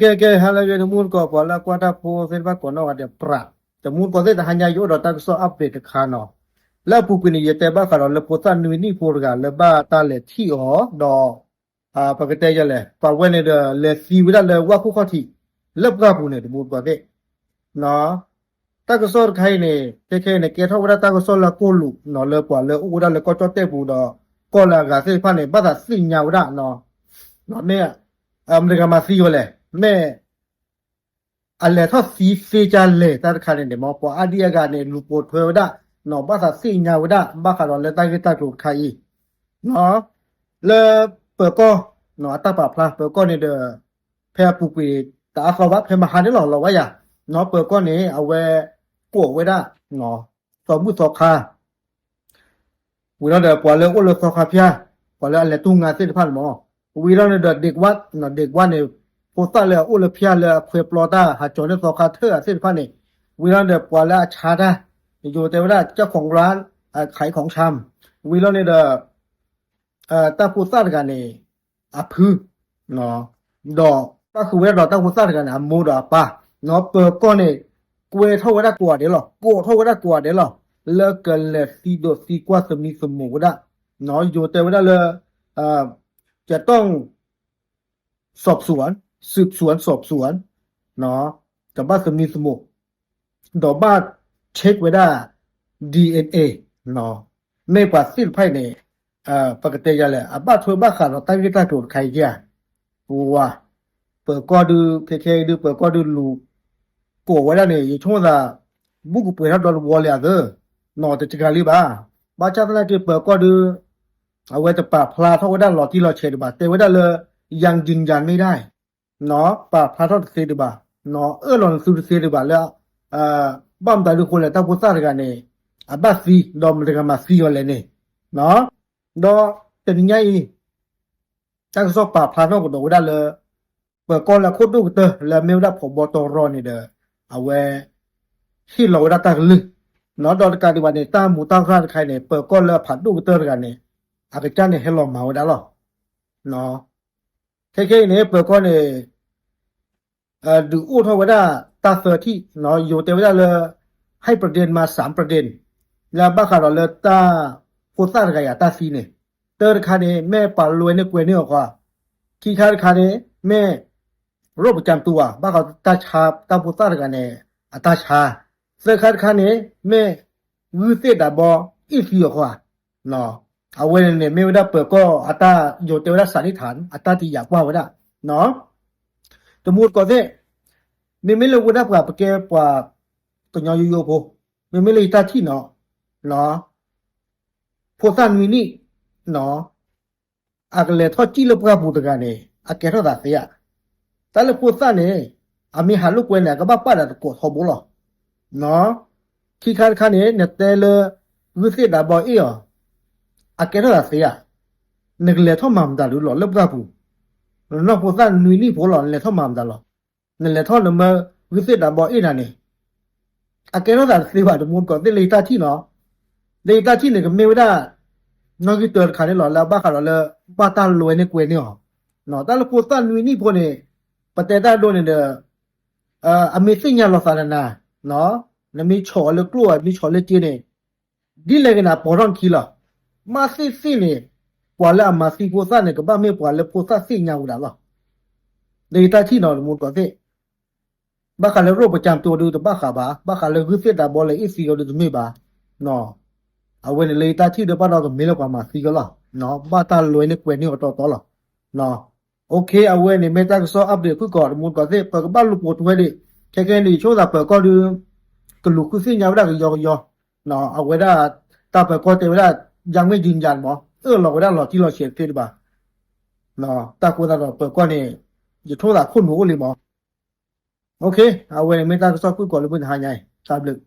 ကဲ ကဲ ဟါလၢအဂ့ၤ တမူတကိး ပှၤလၢအကွၢ်တၢ်ဖိသ့ၣ်တဖၣ်ကိးနီၢ်ဂၤဒဲး ပြး တမူတကိးသ့ၣ် တဟါညါ ယအိၣ်ဒီးတၢ်ကစီၣ် update တခါနီၤ. လၢအပူၤကွံာ်န့ၣ် ယတဲဘၣ်ဃးဒီးလၢဖိသၣ်နွံနံၣ်ဖိတဂၤ လၢဘၣ်တၢ်လဲၤထံၣ်အီၤဒီး ပကတဲယလဲၣ် ပှၤဝဲန့ၣ်ဒီး လဲၤသံဝဲဒၣ်လၢဝၣ်ခိၣ်ခီၣ်ထံး လၢပှၢ်ပူၤန့ၣ် တမူတကိးသ့ၣ် တၢ်ကစီၣ်တခါအံၤန့ၣ် ခဲခဲအံၤန့ၣ် ကဲထီၣ်ဝဲဒၣ်တၢ်ကစီၣ်လၢအကိၢ်လူးနီၤ လၢပှၤလၢအအိၣ်ဝဲဒၣ်လၢကီၢ်ကၠီၣ်တဲၣ်ပူၤဒီး ကီၢ်လၢအဂၤသ့ၣ်တဖၣ်န့ၣ် ဘၣ်သးသ့ၣ်ညါဝဲဒၣ်နီၤ. မ့ၢ် မတၤဂၤမၤသံအီၤလဲၣ် မ့ၢ် အလဲၤထီၣ်သံသ့ကၢ်လဲၣ်တၢ်တခါန့ၣ်န့ၣ် မ်ပှၤအါဒံအါဂၤန့ၣ် လူၤပိာ်ထွဲဝဲဒၣ်နီၤ ဘၣ်သးသ့ၣ်ညါဝဲဒၣ် ဘၣ်ဃးဒီးလၢတၢ်ဂ့ၢ်တၢ်ကျိၤတခါအံၤ လၢပၢၤကီၢ် အတၢ်ပာ်ဖျါ ပၢၤကီၢ်န့ၣ်ဒီး ဖဲအပူၤကွံာ်တအါသီဘၣ် ဖဲမဟါန့ၣ်လီၤ လီၤဝဲယၤ ပၢၤကီၢ်န့ၣ် အဝဲ ကိးဝဲဒၣ် သီဘူၣ်သီခါ ဝံၤလီၤဒီး ပှၤလၢအအိၣ်လၢသီခါဖၠၣ် ပှၤလၢအလဲၤတူၢ်ငါသ့ၣ်တဖၣ်န့ၣ်မး ဝံၤလီၤန့ၣ်ဒီး ဒ့းဝါ ဒ့းဝါန့ၣ် ဖိသၣ်လၢအအိၣ်လၢဖၠၣ်လၢအခွဲးပျီတၢ် ဟးကၠီၤန့ၢ်သီခါထၢၣ်အသ့ၣ်တဖၣ်န့ၣ် ဝံၤလီၤဒီး ပှၤလၢအဆါတၢ် ယိၤတဲဝဲဒၣ် ကၠၢ်ခီၣ်ရၣ် ခးအံၤခီၣ်ဆၣ် ဝံၤလီၤန့ၣ်ဒီး တၢ်ဖိသၣ်တဂၤန့ၣ် အဖု ဒီးဘၣ်ဃုာ်ဝဲဒၣ်ဒီးတၢ်ဖိသၣ်တဂၤန့ၣ် အမိၢ်ဒီးအပၢ် ပၢၤကီၢ်န့ၣ် ကွဲထီၣ်ဝဲဒၣ်ကိးဂၤဒဲးလီၤ ကိးထီၣ်ဝဲဒၣ်ကိးဂၤဒဲးလီၤ လၢကလဲၤသံဒိးသံကွၢ်သမံသမိးဝဲဒၣ် ယိၤတဲဝဲဒၣ်လၢ จะต้อง สอบสวน สืบสวน สอบสวน ကဘၣ်သမံသမိး ဒီးဘၣ် check ဝဲဒၣ် DNA မ့ၢ်ပှၤသ့ၣ်တဖၣ်အံၤန့ၣ် ပကတဲယၤလဲၣ် အဘၣ်ထွဲဘၣ်ဃးဒီးတၢ်ဂ့ၢ်တၢ်ကျိၤတခါအံၤဧါ ပဝၤ ပၢၤကီၢ်ဒုး ခဲခဲအံၤဒုး ပၢၤကီၢ်ဒုးလူၤ ကိးဝဲဒၣ်န့ၣ် ယဆိကမိၣ်သး ဘူးကပှဲၤထီၣ်ဒီတဝီလံဧါသၢ နီၤတစှၤလံဘၣ် ဘၣ်ဆၣ်သနာ်က့ ပၢၤကီၢ်ဒုး အဝဲတပာ်ဖျါထီၣ်ဝဲဒၣ်လီၤတံၢ်လီၤဆဲးဒံးဘၣ် တဲဝဲဒၣ်လၢ ยังยืนยันไม่ได้ ပာ်ဖျါထီၣ်တသ့ဒံးဘၣ် အၢၣ်လီၤနသုတသ့ဒံးဘၣ်လၢ ဘၣ်မတၤဒုးအဃိလဲၣ် တၢ်ဖိသၣ်တဂၤန့ၣ် အဘၣ်သံ ဒီးမတၤတဂၤမၤသံအီၤလဲၣ်န့ၣ် ဒီးတနံၤညါအံၤ တၢ်ကစီၣ်ပာ်ဖျါထီၣ်ကဒီးဝဲဒၣ်လၢ ပၢၤကီၢ်လၢအခိၣ်ဒိၣ်ကတၢၢ်လၢအမ့ၢ်ဝဲဒၣ်ဖီၣ်ဘီတီၢ်ရီန့ၣ်ဒီး အဝဲ ဟ့ၣ်လီၤဝဲဒၣ်တၢ်ကလုၢ် ဒီးတကးဒံးဘၣ်န့ၣ် တၢ်မူးတၢ်ရၢ်တခါအံၤန့ၣ် ပၢၤကီၢ်လၢအဖးဒိၣ်ကတၢၢ်တဂၤန့ၣ် အကစၢ်န့ၣ်ဟဲလီၤမၤဝဲဒၣ်လီၤ ခဲခဲအံၤန့ၣ် ပၢၤကီၢ်န့ၣ် ဒုးအိၣ်ထီၣ်ဝဲဒၣ်တၢ်သၢထံၣ် ယိၤတဲဝဲဒၣ်လၢ ဟဲပရဒ့မၤစၢ်ပရဒ့ လၢဘၣ်ဃးဒီးလၢတၢ်ဖိသၣ်တဂၤအံၤအတၢ်သံန့ၣ် တၢတခါန့ၣ် မ့ၢ်ပှၤလွဲန့ၢ်ကွဲန့ၢ်အီၤဃီ ခံခါတခါန့ၣ် မ့ၢ် โรคประจำตัว ဘၣ်ဃးတၢ်ဆါ တၢ်ဖိသၣ်တဂၤန့ၣ် အတၢ်ဆါ သၢခါတခါန့ၣ် မ့ၢ် ဂုၢ်သ့ၣ်ဒးဘီ အ့ၣ်သံအီၤဃီ အဝဲန့ၣ်န့ၣ် မ့ၢ်ဝဲဒၣ်ပၢၤကီၢ်အတၢ်ယိၤတဲဝဲဒၣ် สันนิษฐาน အတၢ်တယာ်ကွၢ်ဝဲဒၣ် တမူတကိးသ့ၣ် မ့မ့ၢ်လၢဝဲဒၣ်ပှၤပကဲပှၤကညီယိယိဖိ မ့မ့ၢ်လၢယတၢ်ထံၣ်နီၤ ဖိသၣ်နွံနံၣ် အကလဲၤထီၣ်စံၣ်လၢပှၢ်ပူၤတဂၤန့ၣ် အကဲထီၣ်သးသ့ဧါ. တၢ်လၢဖိသၣ်န့ၣ် အမ့ၢ်ဟးလိာ်ကွဲန့ၣ် အကဘၣ်ပာ်ဒီးသကိးထီဘိလီၤ. ခံခါတခါန့ၣ် နတဲလၢ ဂုၢ်သ့ၣ်ဒးဘီအ့ၣ်အီၤ အကဲထီၣ်သးသ့ဧါ. နကလဲၤထီၣ်မၤမတၤဒုးလီၤလၢပှၢ်ပူၤ. နနီၢ်ဖိသၣ်နွံနံၣ်ဖိလီၤ နလဲၤထီၣ်မၤမတၤလီၤ. နလဲၤထီၣ်နမၢဂုၢ်သ့ၣ်ဒးဘီအ့ၣ်နၤန့ၣ် အကဲထီၣ်သးတသ့ဘၣ် တမူတကိးသ့ၣ်လၢယတၢ်ထံၣ်နီၤ. လၢယတၢ်ထံၣ်န့ၣ် ကမ့ၢ်ဝဲဒၣ် နီၣ်ဂံၢ်တၢတခါန့ၣ်လီၤ လၢအဘၣ်ဃးဒီးလၢ ဘၣ်တၢ်လွဲန့ၢ်ကွဲန့ၢ်အီၤ. တၢ်လၢဖိသၣ်နွံနံၣ်ဖိန့ၣ် ပတဲတၢ်ဒိန့ၣ်ဒီး အမ့ၢ်သ့ၣ်ညါလီၤသးဒီးနၤ နမ့ၢ်ဆီၣ်အီၤလၢကျိၣ် မ့ၢ်ဆီၣ်လၢက့န့ၣ် ဒ်လဲၣ်ဂ့ၤန့ၣ် ပိာ်ထီၣ်နခံလီၤ. မ့ၢ်သ့ၣ်သ့ၣ်န့ၣ် ပှၤလၢအမၤသံဖိသၣ်န့ၣ် ကဘၣ်မ့ၢ်ပှၤလၢဖိသၣ်သ့ၣ်ညါဝဲဒၣ်လီၤ. လၢယတၢ်ထံၣ်နီၤ တမူတကိးသ့ၣ် ဘၣ်ဃးလၢရိၣ်ပကၠၢမ်တူဝ်ဒုးတဘၣ်ဃးဘၣ်, ဘၣ်ဃးလၢဂုၢ်သ့ၣ်တၢ်ဘီလဲၤအ့ၣ်သံအီၤဒုးတမ့ၢ်ဘၣ်. အဝဲန့ၣ်လၢယတၢ်ထံၣ်ဒီးဘၣ်ဒီးကမ့ၢ်လၢပှၤမၤသံကလီၤ. ဘၣ်တၢ်လွဲန့ၢ်ကွဲန့ၢ်အီၤတီတီလီၤ. OK အဝဲန့ၣ်မ့ၢ်တၢ်ကစီၣ် update ဖုၣ်ကိာ် တမူတကိးသ့ၣ် ပကဘၣ်လူၤပိာ်ထွဲဒံး ခဲကဲန့ၣ် ယဆိကမိၣ်သးပၢၤကီၢ်ဒုး ကလူၤဃုသ့ၣ်ညါဝဲဒၣ်ကယီကယီ အဝဲဒၣ် တၢ်ပၢၤကီၢ်တဲဝဲဒၣ် ยังไม่ยืนยัน မး အၢၣ်လီၤဝဲဒၣ်လီၤတံၢ်လီၤဆဲးတသ့တဘၣ်. တၢ်ဃိသတးဒီးပၢၤကီၢ်န့ၣ် ယဆိကမိၣ်သးခိၣ်နူာ်အိၣ်လံမး. OK အဝဲန့ၣ်မ့ၢ်တၢ်ကစီၣ်ဖုၣ်ကိာ်လၢမုၢ်တဟါညါအံၤ တၢ်ဘျုး